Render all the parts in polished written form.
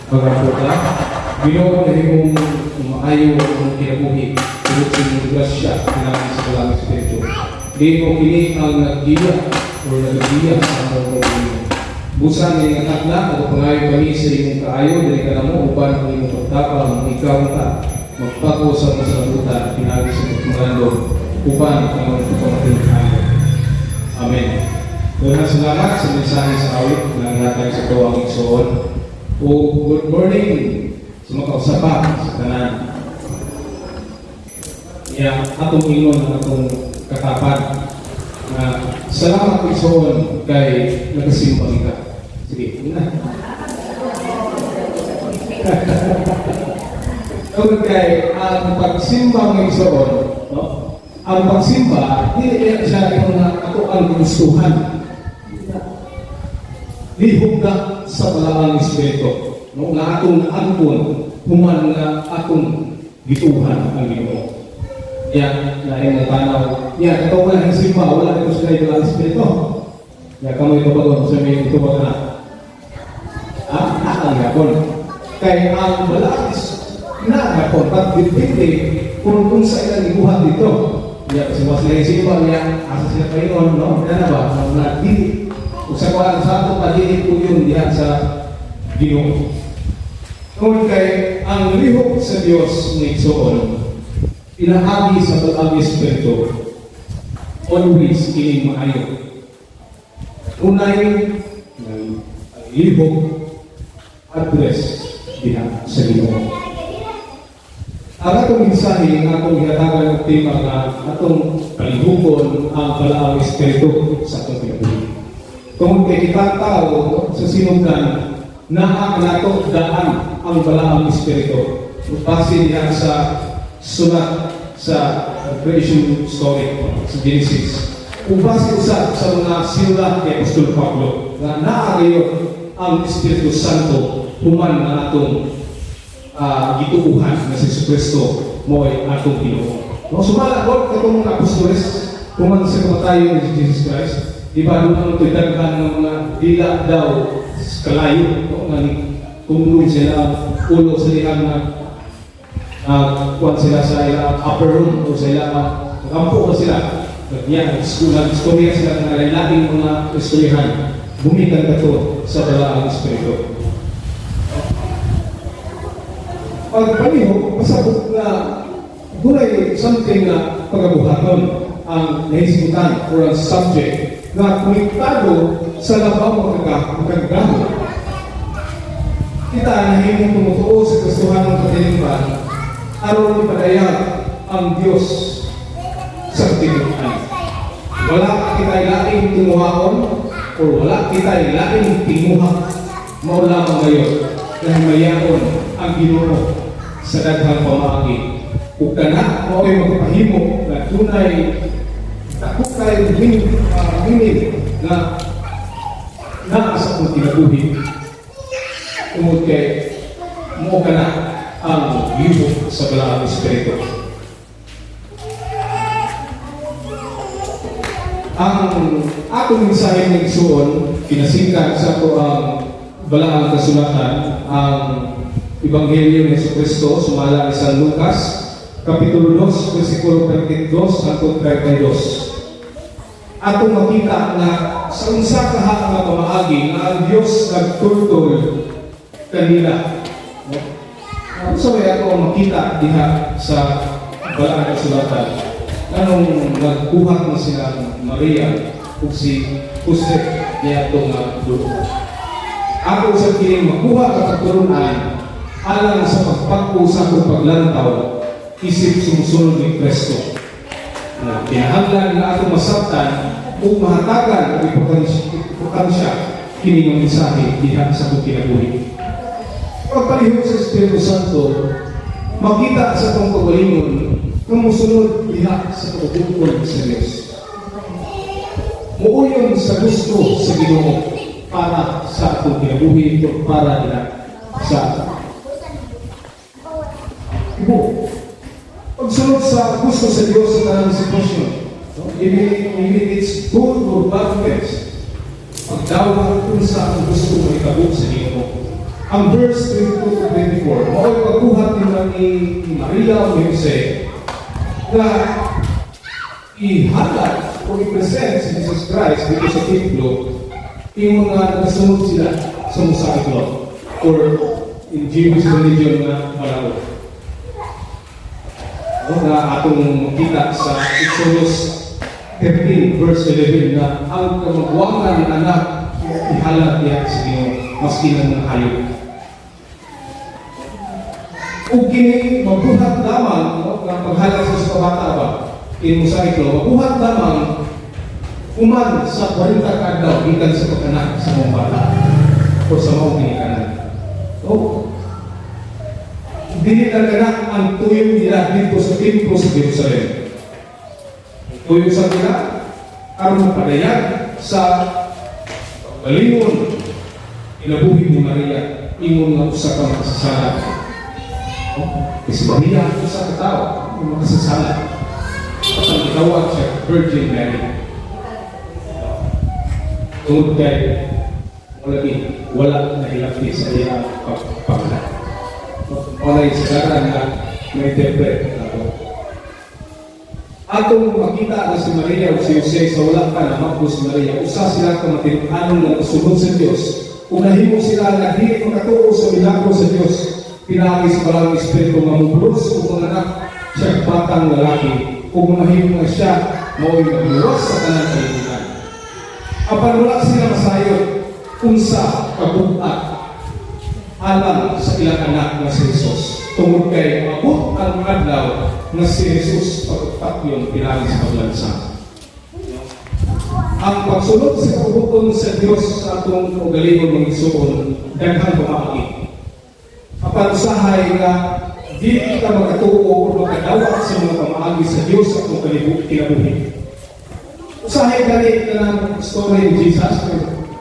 Magampo ta. Ginoo, nahimong maayo ang kinabuhi tungod sa imong grasya pinaagi sa Balaang Espiritu. Ginoo, kini ang naggiya o nagagiya sa among kaugalingon. Busa ni nga takna, nagapangayo kami sa imong kaayo dili kanamo uban ang imong pagtapang, ikaw ta magpako sa among salabutan pinaagi sa pagpangalando uban ang among pagpamatin. Amen. Daghang salamat sa mensahe sa awit na gihatag sa atoang igsoon. O good morning sa makausapa sa tanan. Ya, atong ingon ang atong katapat na salamat, igsoon, kay nagasimbang ka. Sige, yun na. Tungod kay ang pagsimba ng igsoon, no? Ang pagsimba, dili kaya siya yung nga ato ang gustuhan. Lihok na sa Balaang Espiritu, no? Nga atong naangkon, human nga atong gituhan ang Ginoo. Ya, lain na tanaw. Ya, katong wala ng simba, wala dito sila yung Balaang Espiritu. Ya, kamo ito ba sa may ito ba na? Ah, ang yapon. Kay ang Balaang na yapon, but depende kung sa ilang ibuhat dito. Ya, kasi was sila yung simba niya, asa sila paingon, no? Yan na ba? Na dili. Kung sa kuwan sa ato pa, dili po yun diha sa Ginoo. Tungod kay ang lihok sa Dios ng igsoon, pinaagi sa Balaang Espiritu, always kining maayo. Unay, ang lihok address diha sa Ginoo. Ang atong mensahe nga atong gihatagan og tema nga atong palihukon ang Balaang Espiritu sa atong kinabuhi. Tungod kay kita tao sa sinugdan, naa nato daan ang Balaang Espiritu. Base diha sa sulat sa creation story sa Genesis. Ug base usab sa mga sinulat ni Apostol Pablo nga naa gayud ang Espiritu Santo human nga atong gituuhan nga si Jesucristo mo'y atong Ginoo. No, sumala ko katong mga apostoles human sa kamatayon ni Jesus Christ, di ba doon ang ito'y daghan ng mga dila daw kalayo, no, nga ni tumulong sila ulo sa ilang nga kuwan sila sa ilang upper room o sa ilang nagampo ko sila. Niya, nag-istorya sila ng laing mga istoryahan. Gumikan kato sa Balaang Espiritu. Pagpalihok, pasabot na dunay something na pagabuhaton ang nahisgutan or ang subject na konektado sa labaw makagagaho. Kita nahimong tumutuo sa Kristohanong katilingban aron ipadayag ang Dios sa katibukan. Wala kita laing tinguhaon or wala kita laing tinguha, mao lamang ngayon na himayaon ang Ginoo sa daghang pamaagi. Ug kana mao'y magpahimo na dunay dako kay meaning na naa sa atong kinabuhi. Tungod kay mo kana ang lihok sa Balaang Espiritu. Ang atong mensahe ng igsuon, kinasingkag sa ato ang Balaang Kasulatan, ang Ebanghelyo ni Jesucristo sumala ni San Lucas, Kapitulo 2, versikulo 32 hangtod 32. Atong makita na sa unsa kaha nga pamaagi nga ang Dios nagtultol kanila. No? So may ato ang makita diha sa Balaang Kasulatan. Anong nagbuhat na sila Maria ug si Jose niadto nga dulo. Ako sa kining makuha ka katurunan alang sa pagpag-o sa akong paglantaw isip sumusunod ni Kristo. Na kinahanglan nga atong masabtan ug mahatagan og importansya kini nga mensahe diha sa atong kinabuhi. Pagpalihok sa Espiritu Santo, makita sa atong kaugalingon nga mosunod diha sa kabubut-on sa Dios. Muuyon sa gusto sa Ginoo para sa atong kinabuhi o para diha sa tibuok. Pagsunod sa gusto sa Dios sa tanang sitwasyon, no? Even if it's good or bad things, pagdawat unsa ang gusto mo ikabot sa Ginoo. Ang verse 22 to 24, mao'y pagbuhat ni Maria o ni Jose na ihalad o i-present si Jesus Christ dito sa templo, yung mga nagasunod sila sa Mosaic Law or in Jewish religion nga malao. No, na atong makita sa Exodus 13 verse 11 na ang kamagwangan ng anak ihalad niya sa Ginoo maski ng mga hayop. Ug kini mabuhat lamang, no, nga paghalad sa bata ba in Mosaic Law, mabuhat lamang human sa 40 ka adlaw gikan sa pagkanak sa mga bata o sa mga ginikanan. Oh, dili na kana ang tuyo nila dito sa templo sa Jerusalem. Ang tuyo sa nila aron mapadayag sa kalingon kinabuhi ni Maria ingon nga usa ka makasasala. Oh, si Maria usa ka tawo nga makasasala. Patang gitawag siya Virgin Mary. Tungod kay wala wala nahilakti sa iya pagpanganak. Wala yung sagaran nga ma-interpret nato. Atong makita na si Maria o si Jose sa wala pa na si Maria, usa sila ka matinud-anon nga kasunod sa Dios. Kung nahimo sila nga dili makatuo sa milagro sa Dios, pinaagi sa Balaang Espiritu nga mubulos og manganak siya batang lalaki ug mahimo nga siya mao'y magluwas sa tanan kalibutan. Apan wala sila masayod unsa kabug-at alang sa ilang anak nga si Jesus. Tungod kay abot ang adlaw nga si Jesus pagpatyon pinaagi sa paglansang. Ang pagsunod sa kabubut-on sa Dios sa atong kaugalingon, mga igsuon, daghang pamaagi. Apan usahay nga dili kita makatuo o makadawat sa mga pamaagi sa Dios sa atong kinabuhi. Usahay gani ka ng story ni Jesus,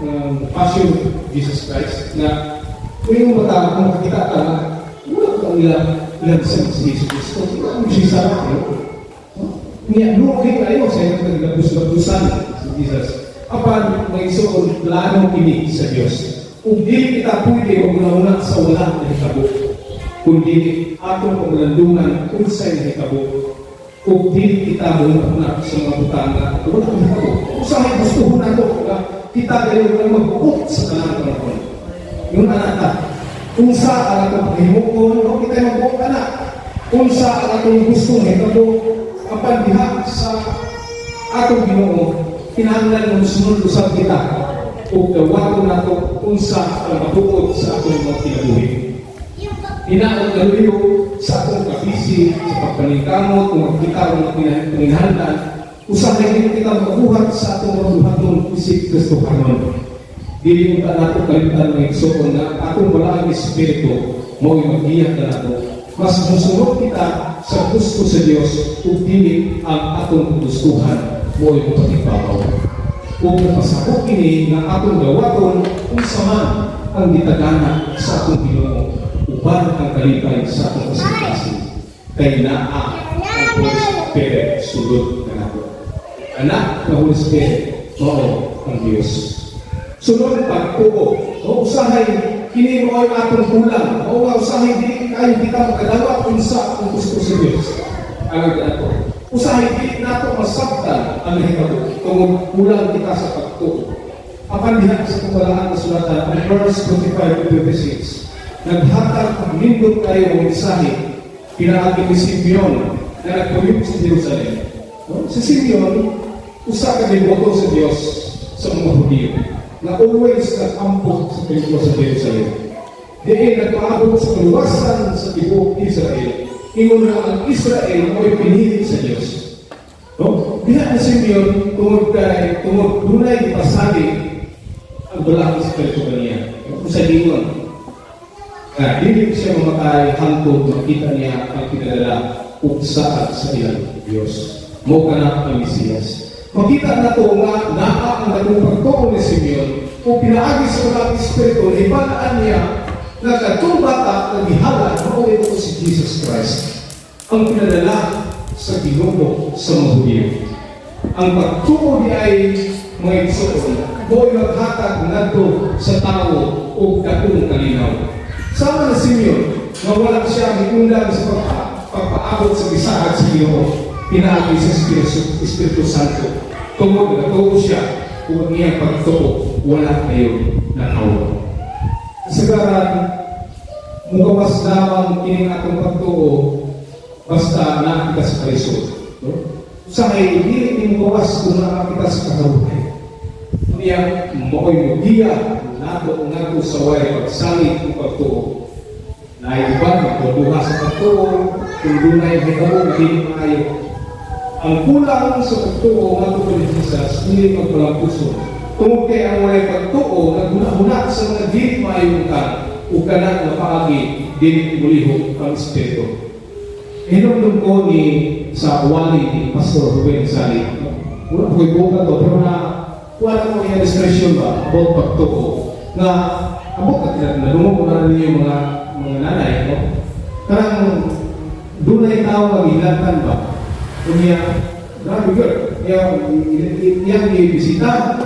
ng Passion of Jesus Christ, na kung yung bata, kung makakita ka na, wala ka ilang ilang si Jesus Cristo. Wala mo siya sa akin. Niya, lugi kayo sa inyong nagabus-gabusan si Jesus. Apan, mga igsoon, plano kini sa Dios. Kung dili kita pwede maghuna sa wala nahitabo, kundi atong paglandungan unsay nahitabo, kung dili kita mahuna sa mga butang nga wala nahitabo. Usahay gusto nato nga kita gayon ang magbuot sa tanang panahon. Yung anak ta, unsa ang atong paghimuon, o kita magbuot anak. Unsa ang atong gusto mahitabo, apan diha sa atong Ginoo, kinahanglan mo sunod usab kita ug dawaton nato unsa ang matuod sa atong mga kinabuhi. Hinaot kaluyo sa atong kabisi, sa pagpaningkamot, kung magkita ang mga panginahanglan, usahay din kita makabuhat sa atong mga buhaton isip Kristohanon. Dili mo ta nato kalimtan, mga igsoon, na atong Balaang Espiritu mao'y maggiya na nato. Mas musunod kita sa gusto sa Dios ug dili ang atong gustuhan mo'y mapatibabaw. Ug napasakop kini nga atong dawaton unsa man ang gitagana sa atong Ginoo uban ang kalipay sa atong kasing-kasing. Kay naa ang Holy Spirit sulod kanato. Anak ng Holy Spirit mao ang Dios. Sunod, pagtuo. O usahay kini mo ay atong kulang. O nga usahay dili kayo kita makadawat unsa ang gusto sa Dios. Ang ato. Usahay dili nato masabtan ang nahitabo tungod kulang kita sa pagtuo. Apan diha sa kabalaan na sulatan, ang verse 25 to 26, naghatag ang nindot kayo ng mensahe pinaagi ni Simeon na nagpuyok sa Jerusalem. No? Si Simeon, usa ka deboto sa Dios sa mga Hudiyo na always nag-ampo sa templo sa Jerusalem. Diin nagpaabot sa kaluwasan sa tibuok Israel. Ingon na ang Israel mo'y pinili sa Dios. No? Diha na Simeon tungod kay tungod dunay gipasali ang Balaang Espiritu kaniya. Kung sa ingon, nga dili siya mamatay hangtod makita niya ang pinadala ug saad sa ilang Dios. Mo kana ang Mesiyas. Makita nato nga naa ang dakong pagtuo ni Simeon ug pinaagi sa Balaang Espiritu hibalaan niya nga kadtong bata nga gihalad mao ito si Jesus Christ ang pinadala sa Ginoo sa mga Hudiyo. Ang pagtuo di ay mga igsoon, mo'y maghatag ngadto sa tawo og dakong kalinaw. Sama ni Simeon, nga wala siya miundang sa pagpaabot sa gisagad sa Ginoo pinaagi sa Espiritu Santo. Tungod nagatuo siya ug ang iyang pagtuo wala kayo nakawa. Kasagaran, mugawas lamang kining atong pagtuo basta naa kita sa kalisod. No? Usahay, dili ni mugawas kung naa kita sa kaharuhay. Niya, mao'y mugiya nato ngadto sa way pagsalig ug pagtuo. Naay uban magduha sa pagtuo kung dunay mahitabo dili maayo. Ang kulang sa pagtuo ngadto ni Jesus dili magpalampuson. Tungod kay ang walay pagtuo naghuna-huna sa mga dili maayong butang ug kana nga paagi dili mulihok ang espiritu. Hinumdum ko ni sa wali ni Pastor Ruben Sali. Wala ko ibuka to, pero na wala ko yung illustration ba about pagtuo nga abot at nadungog ko na ninyo mga nanay, no? Karang dunay tao nga gilantan ba? Unya, grabe gyud. Iyang gibisita.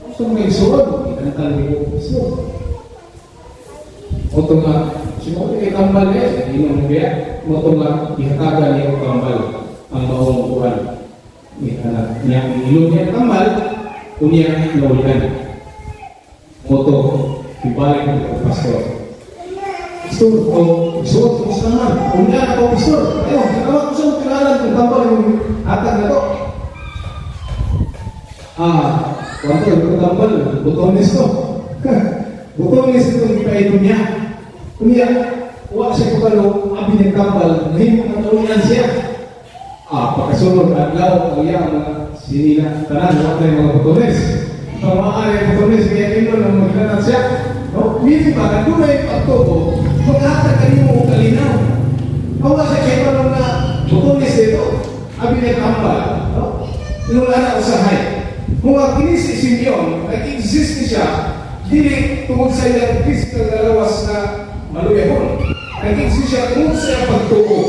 Gusto mo isuod, gilantan ni ko. So, Oto nga, sino kay tambal eh, hindi mo biya. Moto nga ihatagan niya og tambal ang maong kuan. Niya niya ilong niya tambal, unya naulian. Moto ibalik ko kay pastor. Pastor, o suot ko sa naman. Unya ako, pastor. Ayo, salamat ko sa pingalan kung tambal yung hatag na to. Ah, kwanto, yung tambal, butones to. Butones itong ipainom niya. Unya, wa siya kabalo, abi niyang tambal, nahimo na naulian siya. Ah, pagkasunod, adlaw, ang iya, mga sinina, tanan, wa tayo mga butones. Pamaari ang butones, kaya ino nang maglanat siya. No? Meaning ba, kung dunay pagtuo, maghatag kanimo og kalinaw. Wala siya kay na butones dito. Abi niya tambal. No? Ingon ana usahay. Kung ang kini si Simeon, nag-exist ni siya, dili tungod sa iyang physical na lawas na maluyahon. Nag-exist siya tungod sa iyang pagtuo.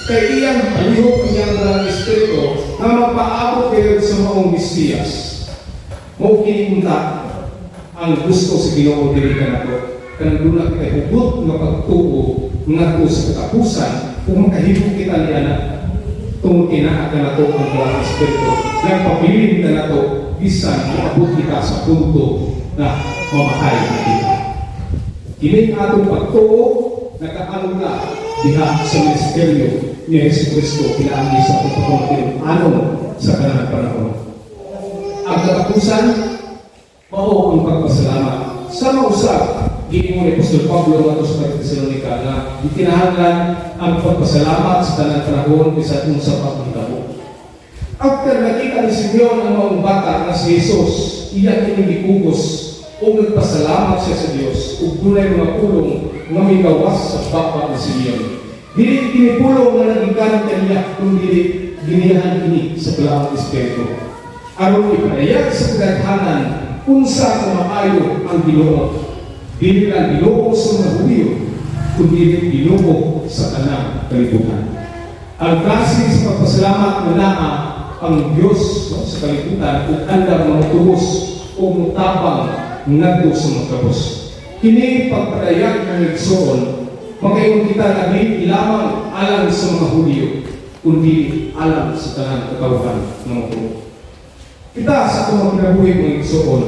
Kay iyang palihok ang iyang mga espiritu na magpaabot kayo sa maong Mesiyas. Mao kini unta ang gusto sa Ginoo diri kanato. Kanang duna kita hugot nga pagtuo ngadto sa katapusan ug makahimo kita ni ana tungod kay naa kanato ang Balaang Espiritu. Nagpabilin na nato bisan moabot kita sa punto na mamatay na kita. Kini atong pagtuo nakaangkla diha sa ministeryo ni Jesu Kristo pinaagi sa atong anon sa kanang panahon. Ang katapusan mao ang pagpasalamat. Sa mausap, giingon ni Apostol Pablo ngadto sa Tesalonica nga gikinahanglan ang pagpasalamat sa tanang panahon bisan unsa pa mahitabo. After nakita ni Simeon ang maong bata nga si Jesus, iya kini gipugos ug nagpasalamat siya sa Dios ug dunay mga pulong nga migawas sa baba ni Simeon. Dili kini pulong nga nagikan kaniya kundi giniyahan kini sa Balaang Espiritu. Aron ipadayag sa kadaghanan unsa ka maayo ang Ginoo. Dili lang Ginoo sa mga Hudiyo, kundi Ginoo sa tanang kalibutan. Ang klase sa pagpasalamat nga naa ang Dios, no, sa kalibutan ug andam nga motubos o motabang ngadto sa mga kabos. Kini pagpadayag ng igsoon, makaingon kita nga dili lamang alang sa mga Hudiyo, kundi alang sa tanang katawhan nga motuo. Kita sa atong mga kinabuhi, mga igsoon,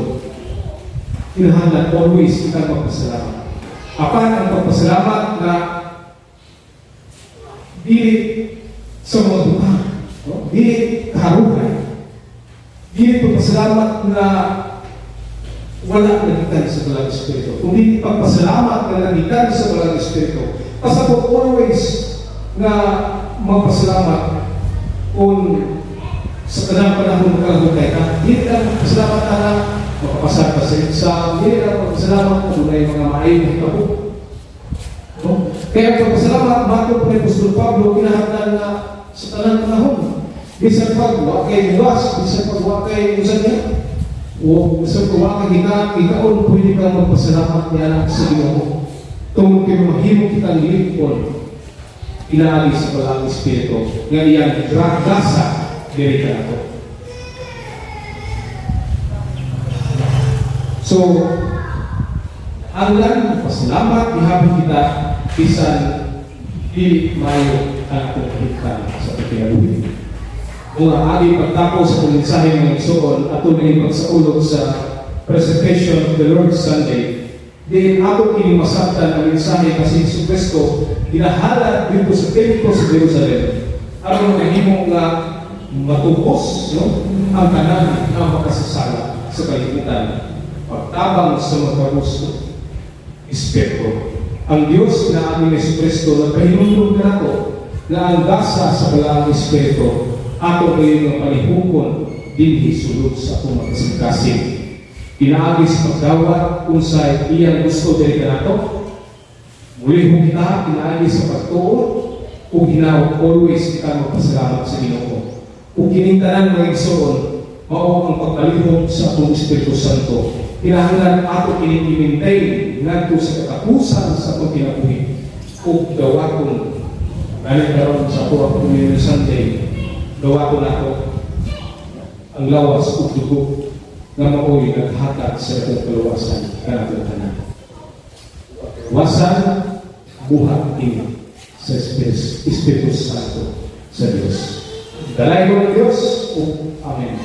kinahanglan always kita magpasalamat. Apan ang pagpasalamat na dili sa mga butang, no? Dili kaharuhay, dili pagpasalamat na wala nagikan sa Balaang Espiritu, kundi pagpasalamat na nagikan sa Balaang Espiritu. Pasabot always nga magpasalamat kung sa tanang panahon magkalahutay ka, dili lang magpasalamat na makapasar ka sa exam, dili lang magpasalamat kung dunay mga maayong mahitabo. No? Kaya ang pagpasalamat, matod pa ni Apostol Pablo, kinahanglan na sa tanang panahon. Bisan pag wa kay bugas, bisan pag wa kay usan niya, o bisan pag wa kay hikaon, pwede kang magpasalamat niya sa Ginoo. Tungod kay mahimo kitang lingkod, pinaagi sa Balaang Espiritu, nga iyang gasa diri kanato. So, ang pasalamat gihapon kita bisan dili maayo ang atong kahimtang sa kinabuhi. Kung ang agi pagtapos sa atong mensahe, mga igsoon, ato na pagsaulog sa presentation of the Lord's Sunday, diin ato kini masabtan ang mensahe kasi Hesus Kristo ginahalad dito sa templo sa Jerusalem aron mahimo nga matubos, no, ang tanan nga makasasala sa kalibutan, pagtabang sa magkagusto Espiritu. Ang Dios na aming Hesus Kristo nagpahinumdum kanato na ang gasa sa Balaang Espiritu ato kayo nga palihukon dinhi sulod sa atong makasing-kasing. Pinaagi sa pagdawat unsay iyang gusto diri kanato. Mulihok kita pinaagi sa pagtuo ug hinaot always kita magpasalamat sa Ginoo. Ug kining tanan, mga igsoon, mao ang pagpalihok sa atong Espiritu Santo. Kinahanglan ato kining i-maintain ngadto sa katapusan sa atong kinabuhi ug dawaton gani karon sa ato Communion Sunday, dawaton nato ang lawas ug dugo nga maoy naghatag sa atong kaluwasan kanatong tanan. Wasan buhat ini sa Espiritu, Espiritu Santo sa Dios. Dalaygon ng Dios ug Amen.